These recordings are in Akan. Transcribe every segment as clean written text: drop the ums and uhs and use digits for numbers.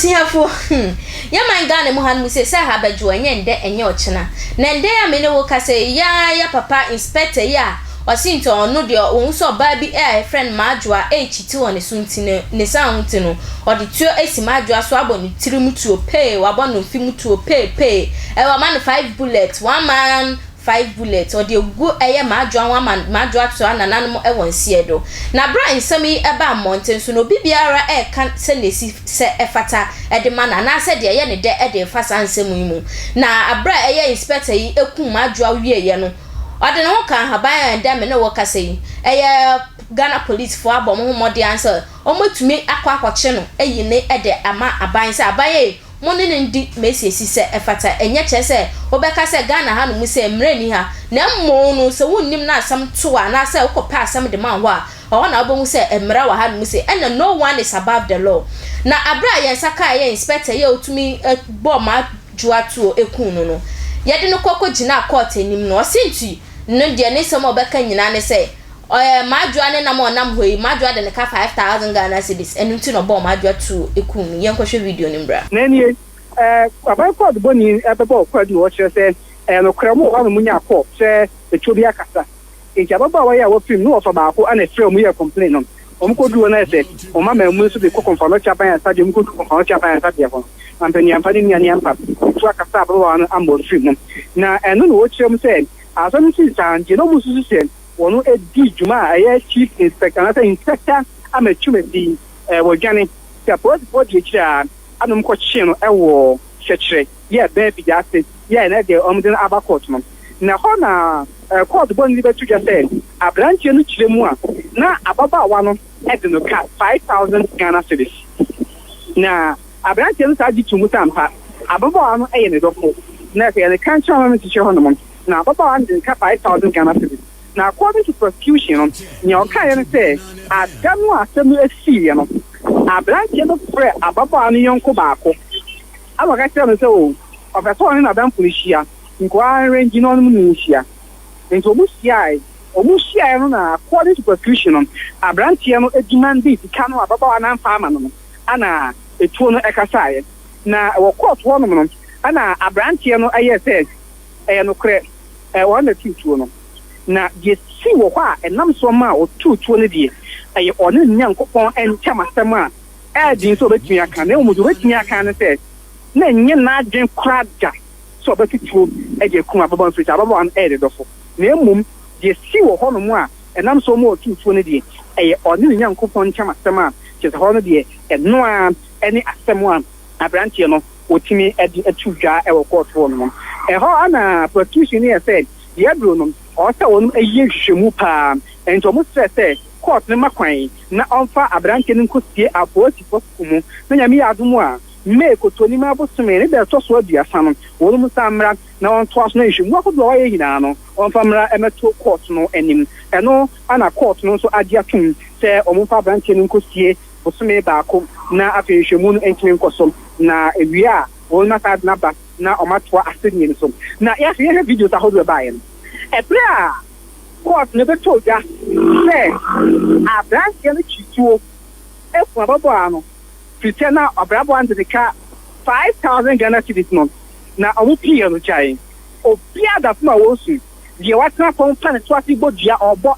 Abusuafo, hmm, yɛn man Ghana mu ha no mu sei, sɛ ha bɛdwo ɛnyɛ ndɛ ɛnyɛ ɔkyena. Na ndɛ yi a me ne wo kasa yi, yɛn ara yɛ papa inspector yi a ɔse nti ɔno deɛ ɔhu sɛ ɔbaa bi a yɛfrɛ no Madwoa ɛrekyiti wɔ ne so nti no, ne saa ho nti no, ɔde tuo asi Madwoa so abɔ ne tiri mu tuo pee, wabɔ no mfe mu tuo pee pee, ɛwɔ ama no five bullet, one man Five bullet, ɔde agu ɛyɛ m'adwoa ho ama m'adwoa atoa nananom wɔ nseɛ do. Na berɛ a nsɛm yi baa mmɔnten so no, obi biara reka sɛdeɛ ɛsi sɛ ɛfata de ma no anaasɛ deɛ ɛyɛ ne dɛ de refa saa nsɛm yi mu. Na berɛ a ɛyɛ inspector yi kum m'adwoa wieeɛ no, ɔde ne ho kaa nhaban a ɛndɛ me ne wo rekasa yi, ɛyɛ Ghana policefoɔ abɔ wɔn ho mmɔden ara sɛ wɔatumi akɔ akɔkye no ayi ne de ama aban sɛ aban ei, Mo ne no ndi m'asiesi sɛ ɛfata, ɛnyɛ kyerɛ sɛ wobɛka sɛ Ghana ha nom sɛ mmra nni ha, na mmom no sɛ wonnim na asɛm to wo anaasɛ wokɔpɛ asɛm de ma wo hɔ a, ɛhɔ na wobɛhu sɛ mmra wɔ ha nom sei, ɛna no one is above the law. Na aberɛ a yɛn nsa kaa yɛn inspector yi a ɔtumi bɔɔ m'adwoa tuo kuu no no, yɛde no kɔ kɔgyinaa court anim no, ɔse nti no deɛ ne nsɛm a ɔbɛka nyinaa ne sɛ, Ɔyɛ Madwoa ne nam a ɔnam hɔ yi, Madwoa de ne ka 5,000 Ghana cedis, ɛno nti na ɔbɔɔ Madwoa tuo kum no. Yɛnkɔhwɛ video no mbra. Na nie, aban kɔɔdubɔni bɛbɔɔ kwaadu na ɔkyerɛ sɛ ɛyɛ nokorɛ wɔn wɔ hɔ a na wɔnyaa kɔɔ sɛ etuo bi akasa nti ababaawa yi a wafirim no wɔfa baako na ɛfrɛɛ wɔn yɛɛ complain no wɔn kɔduru hɔ no ayɛ sɛ wɔn amammuo nso de kɔ Kɔmfoanɔkye aban ayaresabea wɔn kɔduru Kɔmfoanɔkye aban ayaresabea hɔ no ampaniampa ne nuaneampa etuo akasa ababaawa no ama wafirim no na ɛno na wɔkyerɛ mu sɛ asɛm no sii saa nti na wɔn susu sɛ wɔn di dwuma a ɛyɛ Chief Inspector anaasɛ Inspector ama Twumasi wɔdwane sɛ apolisifoɔ di akyire a ana wɔn kɔkyee no wɔ Sɛkyerɛ yɛ bɛn Fidiase yɛ na deɛ wɔn de no aba court no na hɔ na court bɔ no de bɛto dwa sɛ abranteɛ no kyerɛ mu a na ababaawa no de no ka 5000 Ghana cedis na abranteɛ no saa gye to mu sɛ ampa ababaawa no yɛ ne dɔfo na sɛ yɛ ne ka nkyerɛ wɔn kyekyere hɔ nom Na ababaawa no de ne ka 5,000 Ghana cedis. Na according to prosecution no, nea ɔkaeɛ ne sɛ, ada no a asɛm no siiɛ no, aberanteɛ no frɛɛ ababaawa no yɔnko baako ɛna ɔka kyerɛɛ no sɛ oh, ɔpɛ sɛ ɔne n'adamfo no hyia, nka ɔarrange na ɔne no nhyia. Nti wɔn hyiae. Wɔn hyiaeɛ no na according to prosecution no, aberanteɛ no demandee sika no a ababaawa no amfa ama no no, ɛna etuo no kasaeɛ. Na wɔ court hɔnom no, ɛna aberanteɛ no yɛɛ sɛ Ɛyɛ nokorɛ, ɛyɛ ɔno na ɛtoo tuo no. Na deɛ ɛsii wɔ hɔ a ɛnam soɔ maa ɔtoo tuo no deɛ, ɛyɛ ɔne ne Nyankopɔn ntam asɛm a ɛyɛ den sɛ ɔbɛtumi aka, na mmom deɛ ɔbɛtumi aka ara ne sɛ, na ɛnyɛ n'adwene koraa da sɛ ɔbɛto tuo de akum ababaawa no, ɛfiri sɛ ababaawa no yɛ ne dɔfo. Na mmom deɛ ɛsii wɔ hɔnom a ɛnam soɔ maa ɔtoo tuo no deɛ, ɛyɛ ɔne ne Nyankopɔn ntam asɛm a kyerɛ sɛ hɔ no deɛ, ɛno ara ne asɛm a aberanteɛ no wɔtumi de to dwa wɔ kɔɔto hɔ nom. Ɛhɔ na prosecution no yɛ sɛ deɛ aduro no ɔwɔ sɛ wɔnom yɛ nhwehwɛmu paa nti wɔn srɛ sɛ kɔɔto no ma kwan na ɔmfa aberanteɛ no nkɔ sie apolisifoɔ sukuu mu na Nyame yɛ adom a May Kotonimaa bosome ne da ɛtɔ so 30 no wɔnom nsan mmra na wɔntoa so na nhwehwɛmu ahodoɔ a wɔayɛ nyinaa no wɔmfa mmra mmɛto kɔɔto no anim. Ɛno na kɔɔto no nso agye atom sɛ wɔmfa aberanteɛ no nkɔ sie bosome baako na afei nhwehwɛmu no ntumi nkɔ so, na ewie a wɔn asan de no aba na wɔatoa asɛnnie no so. Na yɛahwɛ yɛhwɛ videos ahodoɔ a ɛbaeɛ no, ɛberɛ a court no bɛtɔɔ dwa sɛ aberanteɛ no kyi tuo aku ababaawa no firi sɛ na ababaawa no de ne ka 5,000 Ghana cedis no na wɔn piiɛ no gyae. Obiara da fam a ɔresu, deɛ watena fam pa ne to ase bɔ dua ɔrebɔ,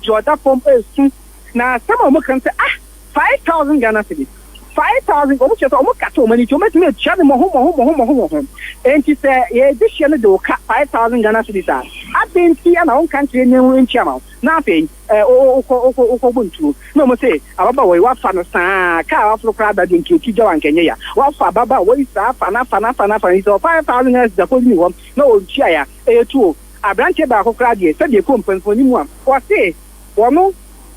deɛ ɔda fam resu. Na asɛm a wɔka ne sɛ, Ah, 5,000 Ghana cedis, 5,000, wɔn kyerɛ sɛ wɔn kata wɔn ani nti wɔbɛtumi atua no mmɔho mmɔho mmɔho mmɔho mmɔho. Enti sɛ yɛn dehyeɛ no de wo ka 5,000 Ghana cedis a, adɛn nti na wonka nkyerɛ yɛn na yɛntua ma wo? Na afei eh, wokɔ, wokɔ, wokɔbɔ ntuo. Na wɔn se, Ababaawa yi, woafa no saa, kaa a waforo koraa da deɛ nka ɛtu gya wo a anka ɛnyɛ ya. Woafa ababaawa yi saa, fa no, afa no, afa no, afa no, nti sɛ 5,000 Ghana cedis akɔdi ne hɔ na ɔntuaeɛ a, ɛyɛ tuo. Aberanteɛ baako koraa deɛ, sɛdeɛ ɛkɔ mpanimfoɔ no mu a, ɔse, Wɔno,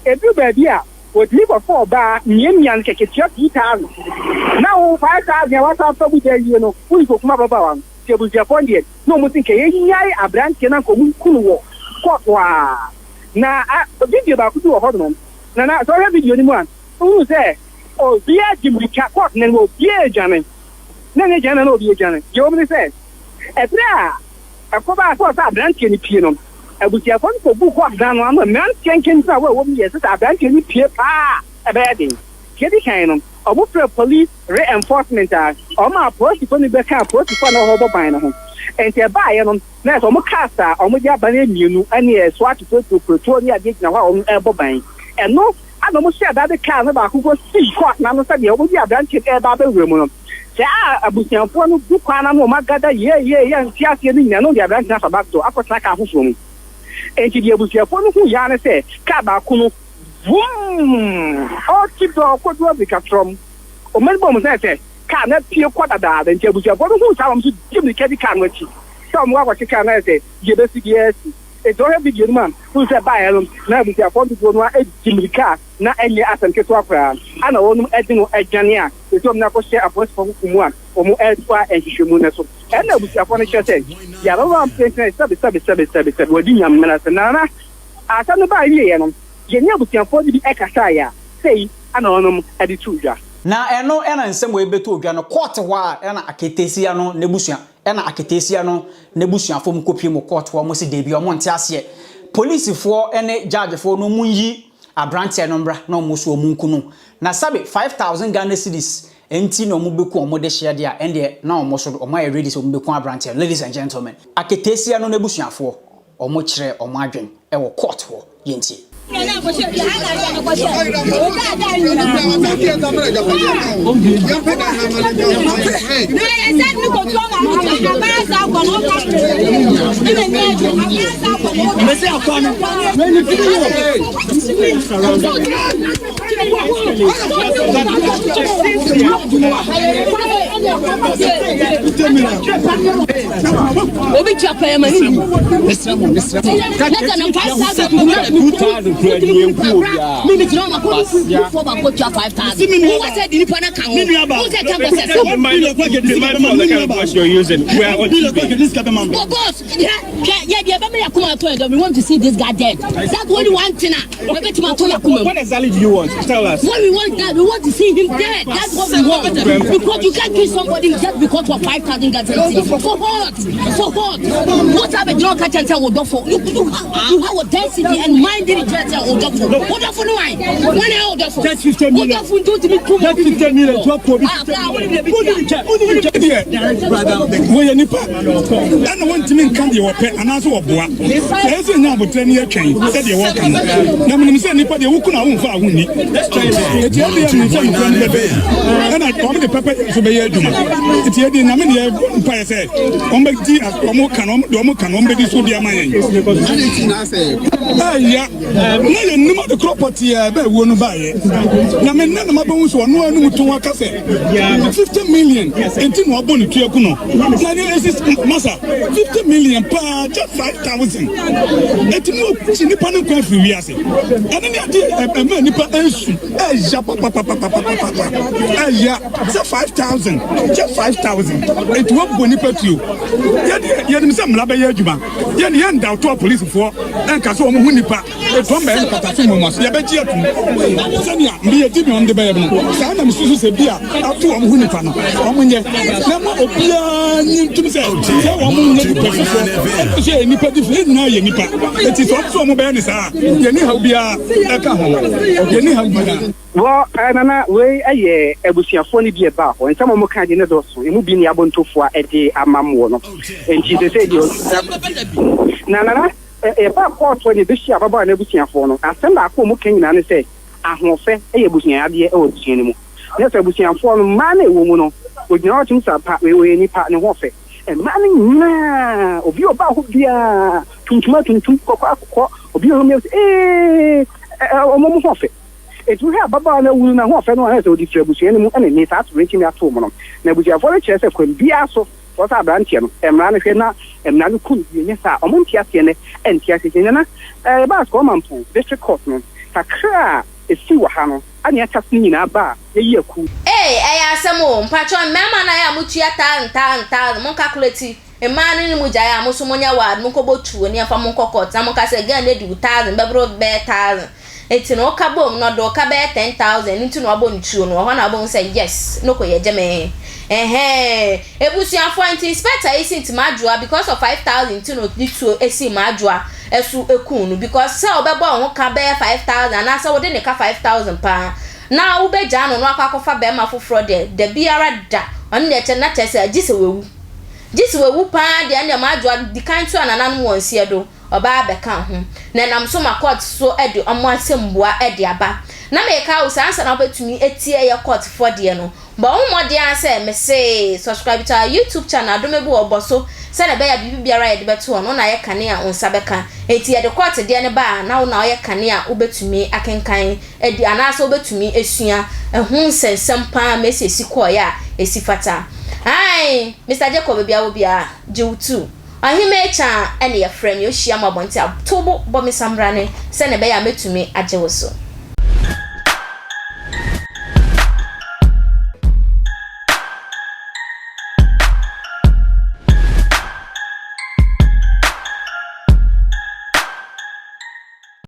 ɛduru baabi a, wɔtumi kɔfa ɔbaa miamia no kɛkɛ tua 2000. Na wo 5000 a woasan afa mu da awie no, wode kɔkum ababaawa no. Nti abusuafoɔ no deɛ, na wɔn se nka yɛnnyae aberanteɛ no anka wɔnku no wɔ court hɔ ara. Na a video baako bi wɔ hɔ nom, na na sɛ wohwɛ video no mu a, wohunu sɛ obiara di mmirika court no anim, obiara redwane. Na ɛnyɛ dwane na na obi redwane. Deɛ ɛwɔ mu ne sɛ, ɛberɛ a Ɛkɔbaa sɛ ɔsɛ aberanteɛ no pue no, abusuafoɔ no kɔguu kɔɔto dan no ano. Mmeranteɛ nkentin a wɔwɔ mu yɛɛ sɛ sɛ aberanteɛ no pue paa a, ɛbɛyɛ den. Deɛ ɛdi kan no, Wɔfrɛɛ police re-enforcement a wɔmaa apolisifo no bɛkaa apolisifo a na wɔwɔ hɔ bɔ ban no ho. Enti ɛbaeɛ no, na ayɛ sɛ wɔn cars a wɔde aba no yɛ mmienu ne SWATfoɔ kurakura tuo ne adeɛ gyina hɔ a wɔrebɔ ban. Ɛno na wɔhyɛɛ da de car no baako kɔsii court no ano sɛdeɛ wɔde aberanteɛ no reba abɛwura mu no. Sɛ a abusuafoɔ no gu kwan no ano wɔagada yee yee yɛnte aseɛ no nyinaa na wɔde aberanteɛ no afa back door akɔtena car foforɔ mu. Enti deɛ abusuafoɔ no huiɛ ara ne sɛ car baako no Vumm! Ɔte dɔ kɔdu abirikatrɔm. Wɔn ani bɔɔ mu sɛ sɛ kaa no apue kɔ dadaada nti abusuafoɔ no huu saa wɔn nso di mmirika di kaa no akyi sɛ wɔn akɔkye kaa no ayɛ sɛ deɛ ɛbɛsi biara asi. Enti wohwɛ video no mu a, wohu sɛ ɛbaeɛ no na abusuafoɔ dodoɔ no ara di mmirika a na ɛnyɛ asɛm ketewa koraa a na wɔnom de no adwane a ɛsɛ wɔn de no akɔhyɛ apolisifoɔ koko mu a wɔn retoa nhwehwɛmu no so. Ɛna abusuafoɔ no kyerɛ sɛ deɛ ababaawa mprempren sɛbe sɛbe sɛbe sɛbe sɛbe wadi nyamena sɛ Nana Asɛm no baa awieeɛ no, yɛne abusuafoɔ no bi kasaeɛ a, sei na wɔnom de too dwa. Na ɛno na nsɛm wei bɛtoo dwa no, kɔɔte hɔ a na aketesia no n'abusua na aketesia no n'abusuafoɔ mu kɔpie mu kɔɔte hɔ, wɔn se dabi, wɔn nte aseɛ. Polisifoɔ ne judgefoɔ no wɔn nyi abranteɛ no mmra na wɔn nso wɔn nku no. Na sɛbe 5000 Ghana cedis nti na wɔn bɛku wɔn dehyeɛ deɛ a, ɛndeɛ na wɔn nso wɔn ayɛ ready sɛ wɔn bɛku abranteɛ no. Ladies and gentlemen, aketesia no n'abusuafoɔ Ɔmo kyerɛ ɔmo adwen wɔ court hɔ yɛntie. Obi tua pɛɛ ma ne wu. Na sɛ no 5,000 mi mi gyina ɔma kɔ mi fɔ baako tua 5,000. Wo sɛ di nipa na ka ho. Wo sɛ ka kɔ sɛ sɛ. Boss, hwɛ yɛ deɛ bɛmɛ yɛ kuma ato yɛ dɔ we want to see this guy dead. That's only one thing a. Yɛbɛtumi ato yɛn akoma mu. What exactly do you want? Tell us. What we want that we want to see him dead. That's what we want. Because you can't kill somebody just because for 5,000 Ghana cedis. For what? For what? What have a drug catch and say Odofo? You have audacity and mind in church Odofo. Odofo no why? When I Odofo? Just 50 million. Odofo don't me come. Just 50 million. To up Wɔyɛ nnipa ɛna wɔntumi nka deɛ wɔpɛ anaasɛ wɔboa. Ɛyɛ sɛ nya aboterɛ ne yɛtwɛn sɛdeɛ wɔka no. Na menim sɛ nnipa deɛ woku no a womfa a wonni. Enti ɛdeɛ menim sɛ nokorɛ no bɛbɛ ɛna wɔn de pɛpɛ nso bɛyɛ adwuma. Enti ɛdeɛ Nyame ne yɛbɔ mpaeɛ sɛ wɔn bɛdi wɔn ka no deɛ wɔn ka no wɔn bɛdi so de ama yɛn. Ɛya. Na yɛnnim ade korɔ pɔtee a ɛbɛɛ wuo no baeɛ. Na me nnɛ na mabɛhu sɛ ɔno ara no mu tɔn aka sɛ 50 million nti na wabɔ ne tuo aku no. Na ne ɛsi masa 50 million paa just 5000 ɛtumi ɔkyi nipa no nkwa afiri wiase. Ɛno ne adeɛ ɛma nipa ɛnsu ɛya papapapapapapa ɛya sɛ 5000 just 5000 ɛti wabɔ nipa tuo. Yɛdeɛ yɛnim sɛ mmara bɛyɛ adwuma. Yɛn yɛn da to apolisifoɔ nka sɛ wɔn ho nipa etuo mbɛyɛ nkataso mu so yɛbɛgye atum sɛnea meyɛ di mi wɔn de bɛyɛ no saa na mesusu sɛ bi a ato wɔn ho nipa no wɔn nyɛ na ma obiara nyi ntum sɛ sɛ wɔn nyɛ nipa foforɔ ɛna sɛ yɛ nipa di fo yɛn nyinaa yɛ nipa eti sɛ wɔn sɛ wɔn bɛyɛ ne saa yɛn ni haw biara ɛka ho yɛn ni haw biara. Wɔ eh, Nana, wei yɛ abusuafoɔ no bi a ɛbaa hɔ. Nsɛm a wɔkaa deɛ ne dɔɔso. Emu bi ne abontofoɔ a ɛde ama moɔ no. Enti seesei deɛ ɔgyina. Na Nana, yɛbaa kɔɔto na yɛbɛhyia ababaawa no abusuafoɔ no, asɛm baako a wɔka nyinaa ne sɛ, ahoɔfɛ yɛ abusua adeɛ wɔ abusua no mu. Na sɛ abusuafoɔ no, mmaa no a ɛwɔ mu no, wɔgyina hɔ tumi sɛ ampa, wei ɔyɛ nipa, ne ho ɔfɛ. Mmaa no nyinaa, obi a ɔbaa hɔ biara, tuntum atuntum, kɔkɔɔ akɔkɔɔ, obi a ɔhu me sɛ, ee, wɔn ho ɔfɛ. Enti wohwɛ ababaawa no awu no n'ahoɔfɛ no a, na ɛsɛ sɛ ɔde firi abusua no mu na ɛnne saa atoyerɛnkyɛm yi ato wɔn no. Na abusuafoɔ no kyerɛ sɛ kwan biara so wɔ sɛ aberanteɛ no, mmara no hwɛ na mmara no ku no bi, ɛnyɛ saa a wɔn nte aseɛ nnɛ, ɛnte aseɛ kyɛ. Nana, yɛbaa Sukɔɔ Mampong District Court no, kakra a ɛsii wɔ ha no, ane atase no nyinaa ba a yɛyi akuw. Ei ɛyɛ asɛm o, mpakyɛw mmarima no a ɛyɛ a motua thousand thousand thousand mon calculate mmaa no ne mo gyae a mo nso monyɛ wild monkɔbɔ tuo ne yɛmfa mo nkɔ court na monka sɛ girl no adi wo thousand bɛboro bɛyɛ thousand Nti no woka bom no ɔde wo ka bɛyɛ 10,000 ɛno nti na wabɔ no tuo no ɛhɔ na wobɛhu sɛ yes noko yɛ gyemee ɛhɛɛ Abusuafoɔ nti inspector yi si nti Madwoa because of 5,000 nti na ɔde tuo sii Madwoa so kuu no because sɛ wobɛbɔ wo ho ka bɛyɛ 5,000 anaasɛ wode ne ka 5,000 paa. Na wobɛgyaa no na wakɔ akɔfa barima foforɔ deɛ, dabiara da, ɔno deɛ kyɛ na kyerɛ sɛ gye sɛ wawu. Gye sɛ wawu pa ara deɛ, ɛnneɛ Maadwoa di kan tua nananom wɔn nseɛ do, ɔbaa bɛka ho. Na ɛnam so ma kɔɔte so de wɔn asɛmmua de aba. Na mereka wo sɛ ansa na wobɛtumi atie ɛyɛ kɔɔtefoɔ deɛ no, Bɔ wo mmɔden ara sɛ mese subscribe to our YouTube channel Adom Abu wɔ bɔ so sɛnea ɛbɛyɛ a biribi biara a yɛde bɛto hɔ no wo na ayɛ kane a wo nsa bɛka. Enti yɛde kɔɔte deɛ no ba a na wo na woyɛ kane a wobɛtumi akenkan adi anaasɛ wobɛtumi asua ɛho nsɛnsɛm pa ara ma ɛsi ɛsi kɔɔeɛ a ɛsi fata. Ae Mister Jacob baabi a wɔ biara gye wo tu. Ɔhemmaa Kyaa ɛne yɛfrɛ me, wohyia me abɔnten a to bo bɔ me sambrane sɛnea ɛbɛyɛ a mɛtumi agye wo so.